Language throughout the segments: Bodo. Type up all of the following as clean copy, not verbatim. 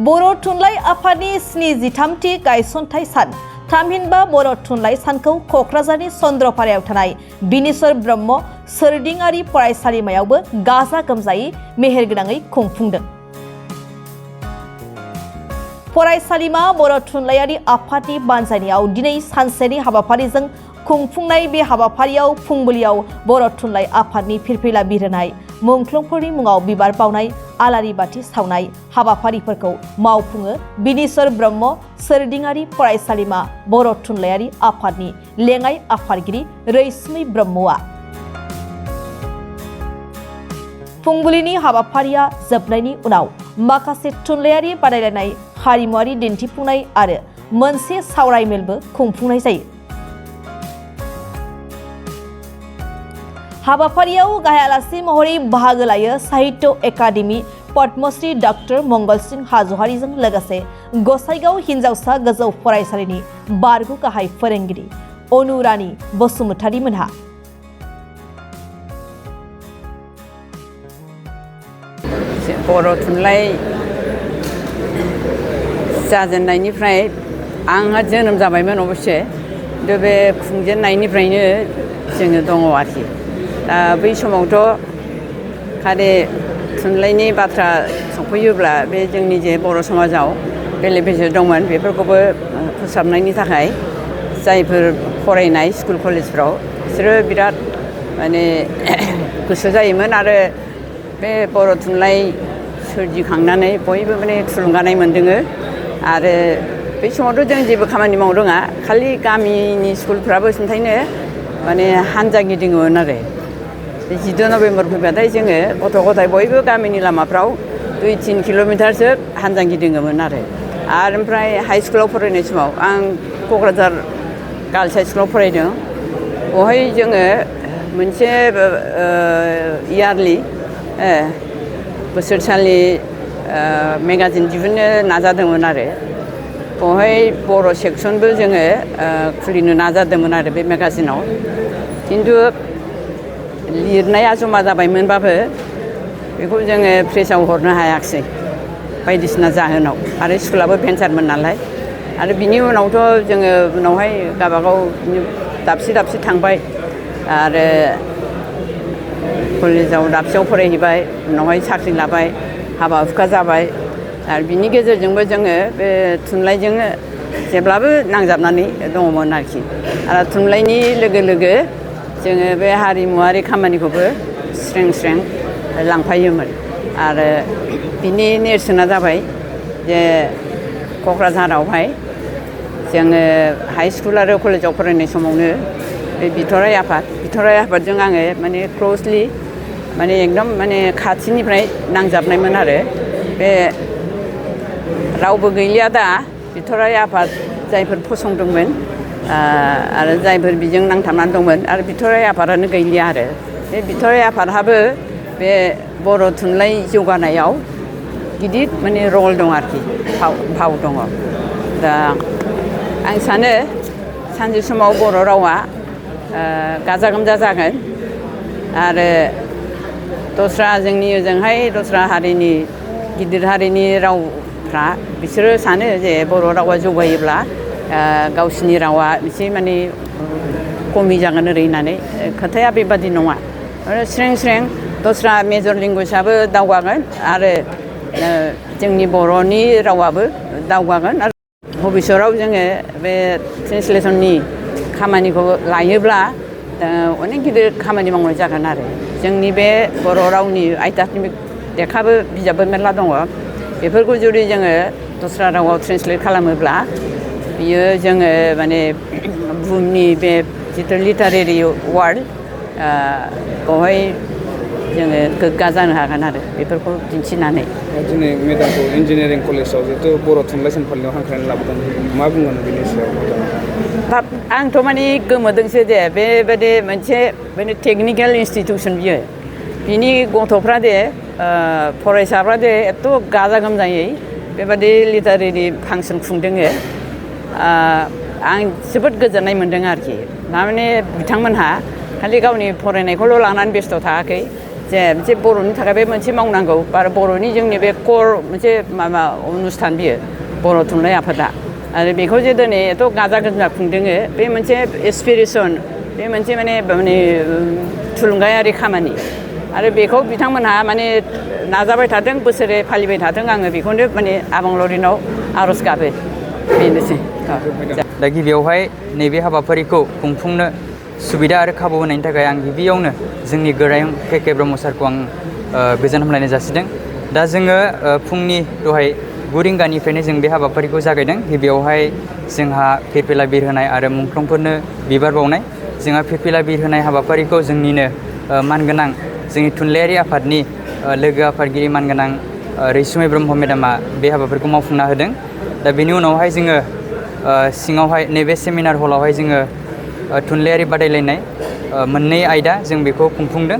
बर' थुनलाइ आफादनि 73थि गायसनथाइ सान थामहिनबा बर' थुनलाइ सानखौ क'क्राझारनि चन्द्रपारायाव थानाय बिनेश्वर ब्रह्म सोरदिङारि फरायसालिमायावबो गाजा गोमजायै मेहेरगोनाङै खुंफुंदों। फरायसालिमा बर' थुनलाइयारि आफादनि बानजायनायाव दिनै सानसेनि हाबाफारिजों खुंफुंनाय बे हाबाफारियाव फुंबिलियाव बर' थुनलाइ आफादनि फिरफिला बिरहोनाय, मुंख्लंफोरनि मुङाव बिबार बावनाय, आलारि बाथि सावनाय हाबाफारिफोरखौ मावफुङो बिनेश्वर ब्रह्म सोरदिङारि फरायसालिमा बर' थुनलाइयारि आफादनि लेङाइ आफादगिरि रैसुमै ब्रह्मआ। फुंबिलिनि हाबाफारिया जोबनायनि उनाव माखासे थुनलाइयारि बादायलायनाय, हारिमुआरि दिन्थिफुंनाय आरो मोनसे सावराय मेलबो खुंफुंनाय जायो। हाबाफारियाव गाहाय आलासि महरै बाहागो लायो साहित्य एकाडेमि पद्मश्री डॉक्टर मंगल सिंह हाज'वारिजों लोगोसे गसाइगाव हिनजावसा गोजौ फरायसालिनि बारग' गाहाय फोरोंगिरि अनुरानी बसुमतारी मोनहा। बर' थुनलाइ जाजेननायनिफ्राय आंहा जोनोम जाबायमोन अबश्य बे खुंजेननायनिफ्रायनो जोङो दङ आरोखि। दा बै समावथ' खालि थुनलाइनि बाथ्रा सफैयोब्ला बे जोंनि जे बर' समाजाव बेले बेजे दंमोन बेफोरखौबो फोसाबनायनि थाखाय जायफोर फरायनाय स्कुल कलेजफ्राव बिसोरो बिराद माने गोसो जायोमोन आरो बे बर' थुनलाइ सोरजिखांनानै बयबो माने थुलुंगानाय मोनदोङो। आरो बै समावथ' जों जेबो खामानि मावनो रोङा, खालि गामिनि स्कुलफ्राबो सिन्थायनो माने हानजा गिदिङोमोन आरो 10 नभेम्बर फैबाथाय जोङो गथ' गथाय बयबो गामिनि लामाफ्राव 2-3 किल'मिटारसो हानजा गिदिङोमोन आरो ओमफ्राय हाइ स्कुलाव फरायनाय समाव आं क'क्राझार गार्लस हाइ स्कुलाव फरायदों। बेवहाय जोङो मोनसे इयारलि बोसोरसालि मेगाजिन दिहुननो नाजादोंमोन आरो बेवहाय बर' सेक्सनबो जोङो खुलिनो नाजादोंमोन आरो बे मेगाजिनाव। खिन्थु लिरनाया जमा जाबायमोनबाबो बेखौ जोङो प्रेसाव हरनो हायाखिसै बायदिसिना जाहोनाव, आरो स्कुलाबो भेन्सारमोन नालाय। आरो बिनि उनावथ' जोङो उनावहाय गावबागाव दाबसे दाबसे थांबाय आरो कलेजाव दाबसेयाव फरायहैबाय, उनावहाय साख्रि लाबाय, हाबा हुखा जाबाय। आरो बिनि गेजेरजोंबो जोङो बे थुनलाइजोंनो जेब्लाबो नांजाबनानै दङमोन आरोखि। आरो थुनलाइनि लोगो लोगो जोङो बे हारिमुआरि खामानिखौबो स्रें स्रें लांफायोमोन। आरो बिनि नेरसोना जाबाय जे क'क्राझारावहाय जोङो हाइ स्कुल आरो कलेजाव फरायनाय समावनो बे बिथराइ आफादजों आङो माने क्ल'सलि माने एकदम माने खाथिनिफ्राय नांजाबनायमोन आरो बे रावबो गैलिया दा बिथराइ आफाद जायफोर फसंदोंमोन आरो जायफोर बिजों नांथाबनानै दंमोन, आरो बिथराइ आफादानो गैलिया आरो बे बिथराइ आफादहाबो बे बर' थुनलाइ जौगानायाव गिदिर माने रल दं आरोखि, फाव दङ। दा आं सानो सानसे समाव बर' रावा गाजा गोमजा जागोन आरो दस्रा जोंनि ओजोंहाय दस्रा हारिनि गिदिर हारिनि रावफ्रा बिसोरो सानो जे बर' रावा जौगायोब्ला गावसिनि रावा एसे माने खमि जागोन ओरै होननानै। खोथाया बेबादि नङा। स्रें स्रें दस्रा मेजर लेंगुवेजआबो दावगागोन आरो जोंनि बर'नि रावाबो दावगागोन। आरो भबिष्यतआव जोङो बे ट्रेन्सलेसननि खामानिखौ लायोब्ला अनेक गिदिर खामानि मावनाय जागोन आरो जोंनि बे बर' रावनि आयदामिक लेखाबो बिजाबबो मेरला दङ। बेफोरखौ जुदि जोङो दस्रा रावाव ट्रेन्सलेट खालामोब्ला बियो जोङो माने बुहुमनि बे जिथु लिटारेरि वार्ल्ड बेवहाय जोङो गोग्गा जानो हागोन आरो बेफोरखौ दिन्थिनानै। दिनै मेदामखौ इन्जिनियारिं कलेजाव जिहेतु बर' थुनलाइ सान फालिनायाव हांख्रायनानै लाबोदों, मा बुंगोन बेनि सायाव? आंथ' माने गोमोदोंसो जे बेबायदि मोनसे माने टेकनिकेल इन्सटिटिउसन बियो, बिनि गथ'फ्रा दे फरायसाफ्रा दे एथ' गाजा गोमजायै बेबादि लिटारेरि फांसन खुंदोङो। आं जोबोद गोजोननाय मोन्दों आरोखि। थारमाने बिथांमोनहा खालि गावनि फरायनायखौल' लानानै बेस्थ' थायाखै, जे बर'नि थाखाय बे मोनसे मावनांगौ आरो बर'नि जोंनि बे कर मोनसे माबा अनुस्थान बियो बर' थुनलाइ आफादा आरो बेखौ जे दिनै एथ' गाजा गोमजा खुंदोङो बे मोनसे एसपिरेसन बे मोनसे माने थुलुंगायारि खामानि आरो बेखौ बिथांमोनहा माने नाजाबाय थादों बोसोरे फालिबाय थादों आङो बेखौनो माने आबंलावरिनाव आर'ज गाबो बेनोसै दा गिबियावहाय नैबे हाबाफारिखौ खुंफुंनो सुबिदा आरो खाबु होनायनि थाखाय आं गिबियावनो जोंनि गोरायुं के ब्रह्म सारखौ आं गोजोन हामलायनाय जासिदों दा जोङो फुंनि दहाय 9 रिंगानिफ्रायनो जों बे हाबाफारिखौ जागायदों गिबियावहाय जोंहा फिरफिला बिर होनाय आरो मुंख्लंफोरनो बिबार बावनाय जोंहा फिरफिला बिर होनाय हाबाफारिखौ जोंनिनो मानगोनां जोंनि थुनलाइयारि आफादनि लोगो आफादगिरि मानगोनां रैसुमै ब्रह्म मेडामा बे हाबाफारिखौ मावफुंना होदों दा बेनि उनावहाय जोङो सिङावहाय नैबे सेमिनार हलावहाय जोङो थुनलाइयारि बादायलायनाय मोननै आयदा जों बेखौ खुंफुंदों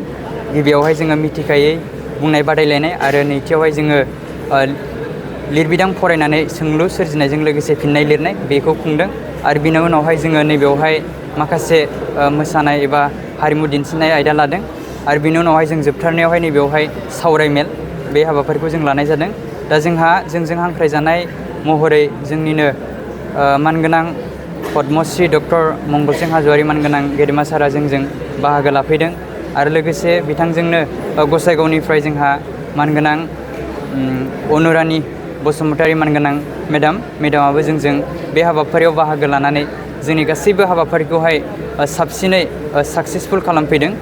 गिबियावहाय जोङो मिथिखायै बुंनाय बादायलायनाय आरो नैथियावहाय जोङो लिरबिदां फरायनानै सोंलु सोरजिनायजों लोगोसे फिननाय लिरनाय बेखौ खुंदों आरो बिनि उनावहाय जोङो नैबेयावहाय माखासे मोसानाय एबा हारिमु दिन्थिनाय आयदा लादों आरो बिनि उनावहाय जों जोबथारनायावहाय नैबेयावहाय सावरायमेल बे हाबाफारिखौ जों लानाय जादों दा जोंहा जोंजों हांख्रायजानाय महरै जोंनिनो मानगोनां पद्मश्री डक्टर मंगलसिं हाज'वारि मानगोनां गेदेमा सारा जोंजों बाहागो लाफैदों आरो लोगोसे बिथांजोंनो गसाइगावनिफ्राय जोंहा मानगोनां अनुरानि बसुमतारी मानगोनां मेडामाबो जोंजों बे हाबाफारियाव बाहागो लानानै जोंनि गासैबो हाबाफारिखौहाय साबसिनै साक्सेसफुल खालामफैदों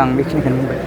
आं बेखिनिखौनो बुंबाय